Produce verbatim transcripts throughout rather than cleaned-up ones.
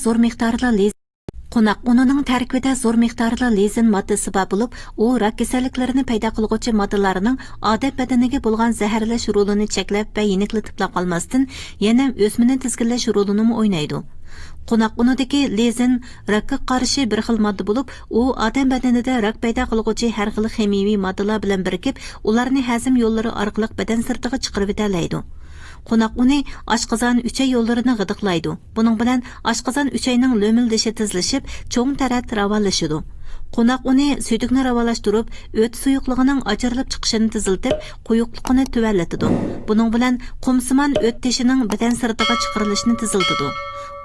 زور مىقداردا لىز-، قوناق ئۇنىنىڭ تەركىبىدە زور مىقداردا لىزىن ماددىسى بار بولۇپ، ئۇ راك كېسەللىكلىرىنى پەيدا قىلغۇچى ماددىلارنىڭ ئادەم بەدىنىگە بولغان زەھەرلەش رولىنى چەكلەپ ۋە يېنىكلىتىپلا قالماستىن، يەنە ئۆسمىنى تىزگىنلەش رولىنىمۇ ئوينايدۇ. قوناق ئۇنىدىكى لىزىن راكقا قارشى بىر خىل ماددا بولۇپ، ئۇ ئادەم بەدىنىدە راك پەيدا قىلغۇچى ھەر خىل خىمىيىۋى ماددىلار بىلەن بىرىكىپ، ئۇلارنى ھەزىم يوللىرى ئارقىلىق بەدەن سىرتىغا چىقىرىۋېتەلەيدۇ. قوناق ئۇنى ئاشقازان ئۈچەي يوللىرىنى غىدىقلايدۇ. بۇنىڭ بىلەن ئاشقازان ئۈچەينىڭ لۆمۈلدىشى تېزلىشىپ، چوڭ تەرەت راۋانلىشىدۇ. قوناق ئۇنى سۈيدۈكنى راۋانلاشتۇرۇپ، ئۆت سۇيۇقلۇقىنىڭ ئاجرىلىپ چىقىشىنى تېزلىتىپ، قويۇقلۇقىنى تۆۋەنلىتىدۇ. بۇنىڭ بىلەن قۇمسىمان ئۆت تېشىنىڭ بەدەن سىرتىغا چىقىرىلىشىنى تېزلىتىدۇ.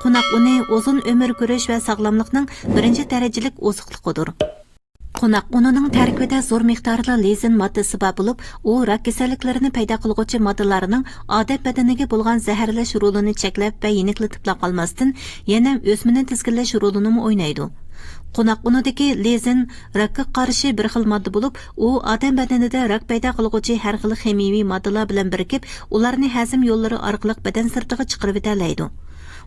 قوناق ئۇنى ئۇزۇن ئۆمۈر كۆرۈش ۋە ساغلاملىقنىڭ بىرىنچى دەرىجىلىك ئوزۇقلۇقىدۇر. قوناق ئۇنىنىڭ تەركىبىدە زور مىقداردا لىزىن ماددىسى بار بولۇپ، ئۇ راك كېسەللىكلىرىنى پەيدا قىلغۇچى ماددىلارنىڭ ئادەم بەدىنىگە بولغان زەھەرلەش رولىنى چەكلەپ ۋە يېنىكلىتىپلا قالماستىن، يەنە ئۆسمىنى تىزگىنلەش رولىنىمۇ ئوينايدۇ. قوناق ئۇنىدىكى لىزىن راكقا قارشى بىر خىل ماددا بولۇپ، ئۇ ئادەم بەدىنىدە راك پەيدا قىلغۇچى ھەر خىل خىمىيىۋى ماددىلار بىلەن بىرىكىپ، ئۇلارنى ھەزىم يوللىرى ئارقىلىق بەدەن سىرتىغا چىقىرىۋېتەلەيدۇ.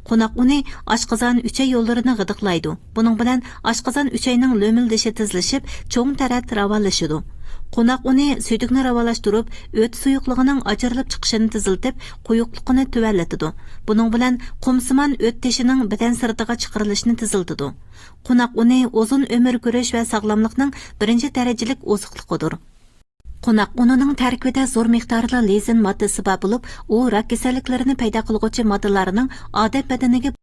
قوناق ئۇنى ئاشقازان ئۈچەي يوللىرىنى غىدىقلايدۇ. بۇنىڭ بىلەن ئاشقازان ئۈچەينىڭ لۆمۈلدىشى تېزلىشىپ، چوڭ تەرەت راۋانلىشىدۇ. قوناق ئۇنى سۈيدۈكنى راۋانلاشتۇرۇپ، ئۆت سۇيۇقلۇقىنىڭ ئاجرىلىپ چىقىشىنى تېزلىتىپ، قويۇقلۇقىنى تۆۋەنلىتىدۇ. بۇنىڭ بىلەن قۇمسىمان ئۆت تېشىنىڭ بەدەن سىرتىغا چىقىرىلىشىنى تېزلىتىدۇ. قوناق ئۇنى ئۇزۇن ئۆمۈر كۆرۈش ۋە ساغلاملىقنىڭ بىرىنچى دەرىجىلىك ئوزۇقلۇقىدۇر. قوناق ئۇنىنىڭ تەركىبىدە زور مىقداردا لىزىن ماددىسى بار بولۇپ، ئۇ راك كېسەللىكلىرىنى پەيدا قىلغۇچى ماددىلارنىڭ ئادەم بەدىنىگە